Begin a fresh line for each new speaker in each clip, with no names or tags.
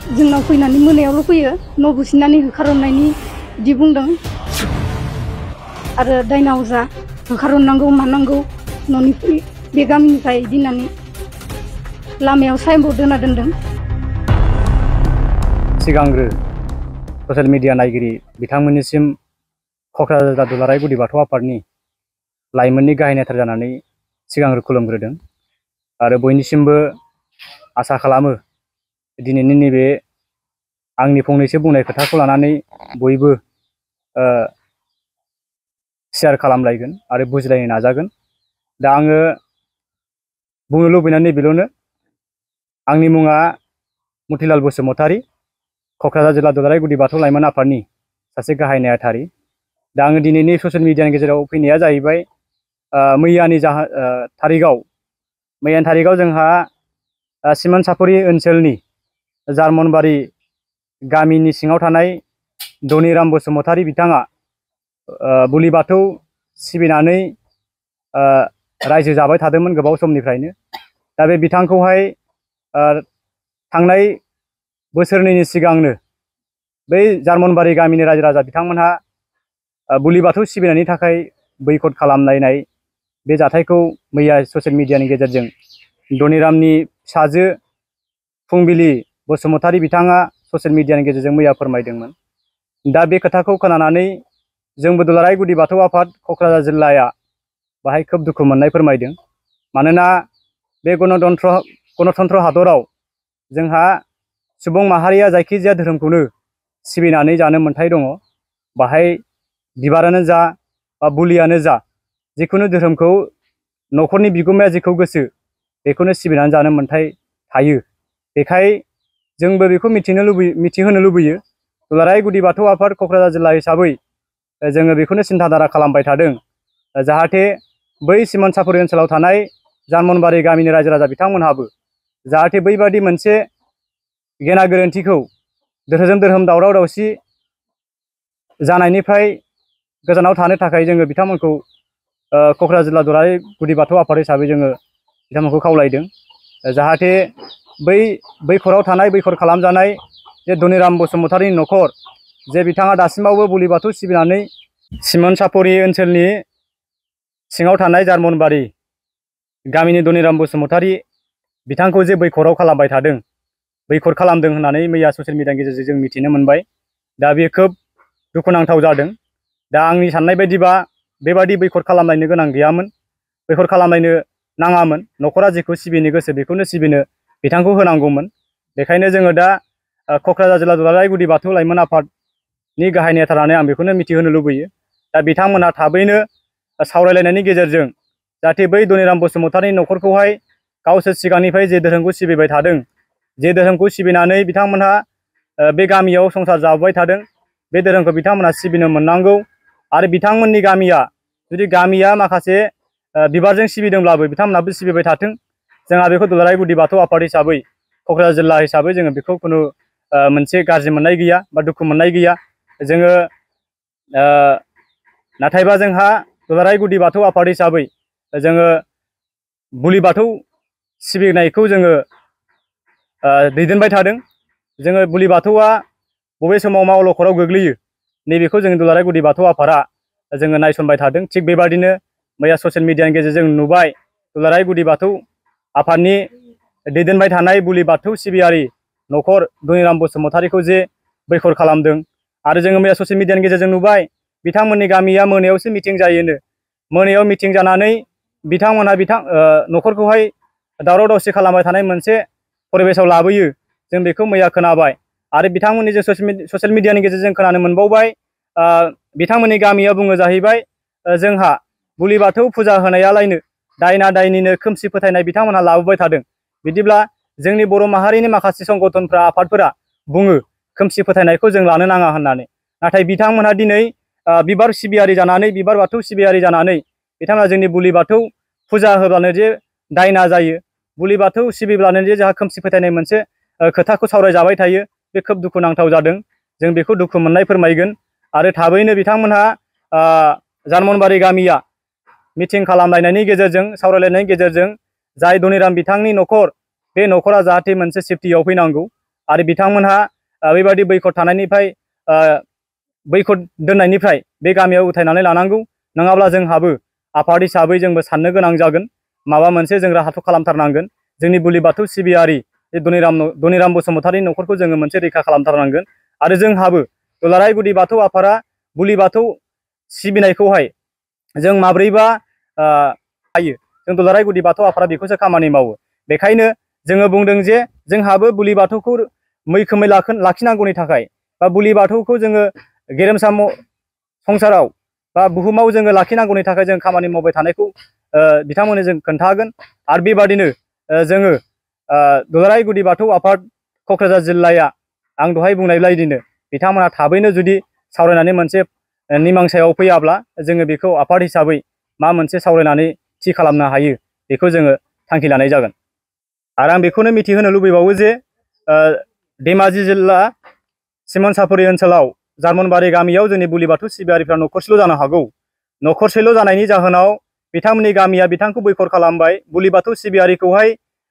जोंनाव फैनानै मोनायावल' फैयो न' बुसिनानै होखारहरनायनि बिदि बुंदों आरो दायना अजा होखारहरनांगौ मानांगौ न'निफ्राय बे गामिनिफ्राय बिदि होननानै लामायाव साइनबर्ड दोना दोनदों।
सिगांग्रो ससियेल मिडिया नायगिरि बिथांमोननिसिम क'क्राझार दुलाराय गुदि बाथौ आफादनि लाइमोननि गाहाय नेहाथार जानानै सिगांग्रो खुलुमग्रोदों आरो बयनिसिमबो आसा खालामो दिनैनि नैबे आंनि फंनैसो बुंनाय खोथाखौ लानानै बयबो शेयार खालामलायगोन आरो बुजिलायनो नाजागोन। दा आङो बुंनो लुबैनाय नैबेल'नो, आंनि मुङा मतिलाल बसुमतारी, क'क्राझार जिल्ला दुलाराय गुदि बाथौ लाइमोन आफादनि सासे गाहाय नेहाथारि। दा आङो दिनैनि ससियेल मिडियानि गेजेराव फैनाया जाहैबाय मैयानि थारिखआव जोंहा सिमोन सापरि ओनसोलनि जार्मनबारि गामिनि सिङाव थानाय धनिराम बसुमतारी बिथाङा बुलि बाथौ सिबिनानै रायजो जाबाय थादोंमोन गोबाव समनिफ्रायनो। दा बे बिथांखौहाय थांनाय बोसोरनैनि सिगांनो बै जार्मनबारि गामिनि रायजो राजा बिथांमोनहा बुलि बाथौ सिबिनायनि थाखाय बैकट खालामलायनाय बे जाथायखौ मैया ससियेल मिडियानि गेजेरजों धनिरामनि फिसाजो फुंबिलि बसुमतारी बिथाङा ससियेल मिडियानि गेजेरजों मैया फोरमायदोंमोन। दा बे खोथाखौ खोनानानै जोंबो दुलाराय गुदि बाथौ आफाद क'क्राझार जिल्लाया बाहाय खोब दुखु मोननाय फोरमायदों। मानोना बे गणतन्त्र हादराव जोंहा सुबुं माहारिया जायखिजाया धोरोमखौनो सिबिनानै जानो मोन्थाय दङ। बाहाय बिबारानो जा बा बुलियानो जा, जिखुनु धोरोमखौ न'खरनि बिगोमाया जेखौ गोसो बेखौनो सिबिनानै जानो मोन्थाय थायो। बेखाय जोंबो बेखौ मिथिहोनो लुबैयो। दुलाराय गुदि बाथौ आफाद क'क्राझार जिल्ला हिसाबै जोङो बेखौनो सिन्थाधारा खालामबाय थादों, जाहाथे बै सिमोन सापरि ओनसोलाव थानाय जार्मनबारि गामिनि रायजो राजा बिथांमोनहाबो जाहाथे बैबादि मोनसे गेना गोरोन्थिखौ धोरोम दावराव दावसि जानायनिफ्राय गोजानाव थानो थाखाय जोङो बिथांमोनखौ क'क्राझार जिल्ला दुलाराय गुदि बाथौ आफाद हिसाबै जोङो बिथांमोनखौ खावलायदों। जाहाथे बैखराव थानाय बैखर खालामजानाय जे धनिराम बसुमतारीनि न'खर, जे बिथाङा दासिमावबो बुलि बाथौ सिबिनानै सिमोन सापरि ओनसोलनि सिङाव थानाय जार्मनबारि गामिनि धनिराम बसुमतारी बिथांखौ जे बैखराव खालामबाय थादों, बैखर खालामदों होननानै मैया ससियेल मिडियानि गेजेरजों जों मिथिनो मोनबाय। दा बे खोब दुखुनांथाव जादों। दा आंनि साननाय बायदिबा बेबादि बैखर खालामलायनो गोनां गैयामोन, बैखर खालामलायनो नाङामोन। न'खरा जेखौ सिबिनो गोसो बेखौनो सिबिनो बिथांखौ होनांगौमोन। बेखायनो जोङो दा क'क्राझार जिल्ला दुलाराय गुदि बाथौ लाइमोन आफादनि गाहाय नेहाथारनानै आं बेखौनो मिथिहोनो लुबैयो। दा बिथांमोनहा थाबैनो सावरायलायनायनि गेजेरजों जाहाथे बै धनिराम बसुमतारीनि न'खरखौहाय गावसोर सिगांनिफ्राय जे धोरोमखौ सिबिबाय थादों, जे धोरोमखौ सिबिनानै बिथांमोनहा बे गामियाव संसार जाबोबाय थादों, बे धोरोमखौ बिथांमोनहा सिबिनो मोननांगौ। आरो बिथांमोननि गामिया जुदि माखासे बिबारजों सिबिदोंब्लाबो बिथांमोनहाबो सिबिबाय थाथों। जोंहा बेखौ दुलाराय गुदि बाथौ आफाद हिसाबै क'क्राझार जिल्ला हिसाबै जोङो बेखौ खुनु मोनसे गाज्रि मोननाय गैया बा दुखु मोननाय गैया। जोङो नाथायबा जोंहा दुलाराय गुदि बाथौ आफाद हिसाबै जोङो बुलि बाथौ सिबिनायखौ जोङो दैदेनबाय थादों। जोङो बुलि बाथौआ बबे समाव मा अलखदाव गोग्लैयो नैबेखौ जोङो दुलाराय गुदि बाथौ आफादा जोङो नायसनबाय थादों। थिग बेबादिनो मैया ससियेल मिडियानि गेजेरजों नुबाय दुलाराय गुदि बाथौ आफादनि दैदेनबाय थानाय बुलि बाथौ सिबियारि न'खर धनिराम बसुमतारीखौ जे बैखर खालामदों। आरो जोङो मैया ससियेल मिडियानि गेजेरजों नुबाय बिथांमोननि गामिया मोनायावसो मिटिं जायोनो। मोनायाव मिटिं जानानै बिथांमोनहा न'खरखौहाय दावराव दावसि खालामबाय थानाय मोनसे परिबेसाव लाबोयो। जों बेखौ मैया खोनाबाय आरो बिथांमोननि जों ससियेल मिडियानि गेजेरजों खोनानो मोनबावबाय बिथांमोननि गामिया बुङो जाहैबाय जोंहा बुलि बाथौ फुजा होनायालायनो दायना दायनिनो खोमसि फोथायनाय बिथांमोनहा लाबोबाय थादों। बिदिब्ला जोंनि बर' माहारिनि माखासे संगठनफ्रा आफादफोरा बुङो खोमसि फोथायनायखौ जों लानो नाङा होननानै। नाथाय बिथांमोनहा दिनै बिबार सिबियारि जानानै, बिबार बाथौ सिबियारि जानानै बिथांमोना जोंनि बुलि बाथौ फुजा होब्लानो जे दायना जायो, बुलि बाथौ सिबिब्लानो जे जोंहा खोमसि फोथायनाय मोनसे खोथाखौ सावरायजाबाय थायो, बे खोब दुखुनांथाव जादों। जों बेखौ दुखु मोननाय फोरमायगोन। आरो थाबैनो बिथांमोनहा जार्मनबारि गामिया मिटिं खालामलायनायनि गेजेरजों, सावरायलायनायनि गेजेरजों जाय धनिराम बिथांनि न'खर, बे न'खरा जाहाथे मोनसे सेफटियाव फैनांगौ। आरो बिथांमोनहा बेबायदि बैखथ थानायनिफ्राय बैखथ दोननायनिफ्राय बे गामियाव उथायनानै लानांगौ, नङाब्ला जोंहाबो आफाद हिसाबै जोंबो साननो गोनां जागोन, माबा मोनसे जों राहाथ' खालामथारनांगन। जोंनि बुलि बाथौ सिबियारि धनिराम बसुमतारी न'खरखौ जोङो मोनसे रैखा खालामथारनांगोन। आरो जोंहाबो दुलाराय गुदि बाथौ आफादा बुलि बाथौ सिबिनायखौहाय जों माब्रैबा हायो, जों दुलाराय गुदि बाथौ आफादा बेखौसो खामानि मावो। बेखायनो जोङो बुंदों जे जोंहाबो बुलि बाथौखौ मैखोमै लाखिनांगौनि थाखाय बा बुलि बाथौखौ जोङो गेरेमसा संसाराव बा बुहुमाव जोङो लाखिनांगौनि थाखाय जों खामानि मावबाय थानायखौ बिथांमोननो जों खोन्थागोन। आरो बेबादिनो जोङो दुलाराय गुदि बाथौ आफाद क'क्राझार जिल्लाया आं दहाय बुंनाय बायदिनो बिथांमोना थाबैनो जुदि सावरायनानै मोनसे निमांसायाव फैयाब्ला जोङो बेखौ आफाद हिसाबै मा मोनसे सावरायनानै थि खालामनो हायो बेखौ जोङो थांखि लानाय जागोन। आरो आं बेखौनो मिथिहोनो लुबैबावो जे धेमाजि जिल्ला सिमन सापरि ओनसोलाव जार्मनबारि गामियाव जोंनि बुलि बाथौ सिबियारिफ्रा न'खरसेल' जानो हागौ। न'खरसेल' जानायनि जाहोनाव बिथांमोननि गामिया बिथांखौ बैखथ खालामबाय, बुलि बाथौ सिबियारिखौहाय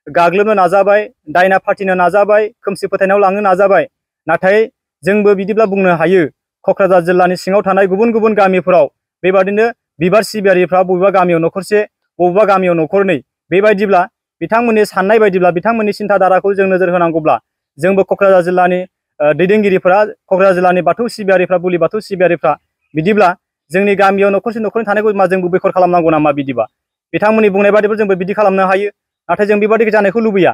गाग्लोबनो नाजाबाय, दायना फाथिनो नाजाबाय, खोमसि फोथायनायाव लांनो नाजाबाय। नाथाय जोंबो बिदिब्ला बुंनो हायो क'क्राझार जिल्लानि सिङाव थानाय गुबुन गुबुन गामिफोराव बेबादिनो बिबार सिबियारिफ्रा बबेबा गामियाव न'खरसे, बबेबा गामियाव न'खरनै, बेबायदिब्ला बिथांमोननि साननाय बायदिब्ला बिथांमोननि सिन्था धाराखौ जों नोजोर होनांगौब्ला जोंबो क'क्राझार जिल्लानि दैदेनगिरिफोरा, क'क्राझार जिल्लानि बाथौ सिबियारिफ्रा, बुलि बाथौ सिबियारिफ्रा बिदिब्ला जोंनि गामियाव न'खरसे न'खरनै थानायखौ मा जोंबो बैखथ खालामनांगौ नामा? बिदिबा बिथांमोननि बुंनाय बादिबो जोंबो बिदि खालामनो हायो। नाथाय जों बेबादि जानायखौ लुबैया।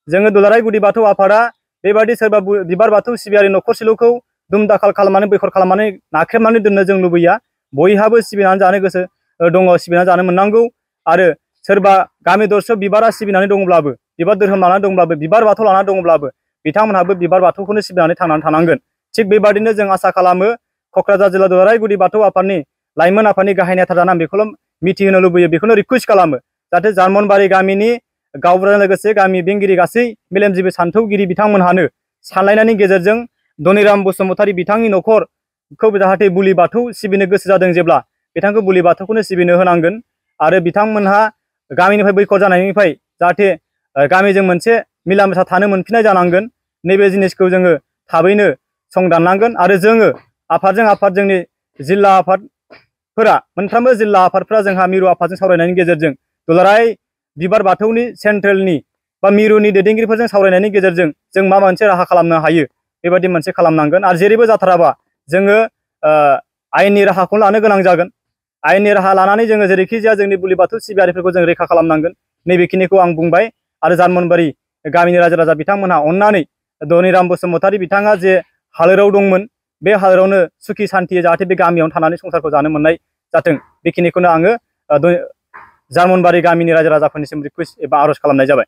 जोङो दुलाराय गुदि बाथौ आफादा बेबायदि सोरबा बिबार बाथौ सिबियारि न'खरसेल'खौ दुमदाखाल खालामनानै बैखथ खालामनानै नाख्रेबनानै दोननो जों लुबैया। बयहाबो सिबिनानै जानो गोसो दङ, सिबिनानै जानो मोननांगौ। आरो सोरबा गामि दरसेयाव बिबारा सिबिनानै दङब्लाबो, बिबार धोरोम लानानै दङब्लाबो, बिबार बाथौ लानानै दङब्लाबो बिथांमोनहाबो बिबार बाथौखौनो सिबिनानै थांनानै थानांगोन। थिग बेबादिनो जों आसा खालामो क'क्राझार जिल्ला दुलाराय गुदि बाथौ आफादनि लाइमोन आफादनि गाहाय नेता जाना आं बेखौल' मिथिहोनो लुबैयो, बेखौनो रिकुवेस्ट खालामो जाहाथे जार्मनबारि गामिनि गावबुराजों लोगोसे गामि बेंगिरि गासै मेलेमजिबि सान्थौगिरि बिथांमोनहानो सानलायनायनि गेजेरजों धनिराम बसुमतारी बिथांनि न'खरखौ जाहाथे बुलि बाथौ सिबिनो गोसो जादों, जेब्ला बिथांखौ बुलि बाथौखौनो सिबिनो होनांगोन। आरो बिथांमोनहा गामिनिफ्राय बैखथ जानायनिफ्राय जाहाथे गामिजों मोनसे मिला मिसा थानो मोनफिननाय जानांगोन। नैबे जिनिसखौ जोङो थाबैनो संदाननांगोन। आरो जोङो आफादजों आफाद, जोंनि जिल्ला आफादफोरा, मोनफ्रोमबो जिल्ला आफादफोरा जोंहा मिरु आफादजों सावरायनायनि गेजेरजों दुलाराय बिबार बाथौनि सेन्ट्रेलनि बा मिरुनि दैदेनगिरिफोरजों सावरायनायनि गेजेरजों जों मा मोनसे राहा खालामनो हायो बेबायदि मोनसे खालामनांगोन। आरो जेरैबो जाथाराबा जोङो आयेननि राहाखौ लानो गोनां जागोन। आयेननि राहा लानानै जोङो जेरैखि जाया जोंनि बुलि बाथौ सिबियारिफोरखौ जों रैखा खालामनांगोन। नैबेखिनिखौ आं बुंबाय। आरो जार्मनबारि गामिनि रायजो राजा बिथांमोनहा अननानै धनिराम बसुमतारी बिथाङा जे हालोराव दंमोन, बे हालोरावनो सुखि सान्थियै जाहाथे बे गामियावनो थानानै संसारखौ जानो मोननाय जाथों, बेखिनिखौनो आङो जार्मनबारि गामिनि रायजो राजाफोरनिसिम रिकुवेस्ट एबा आर'ज खालामनाय जाबाय।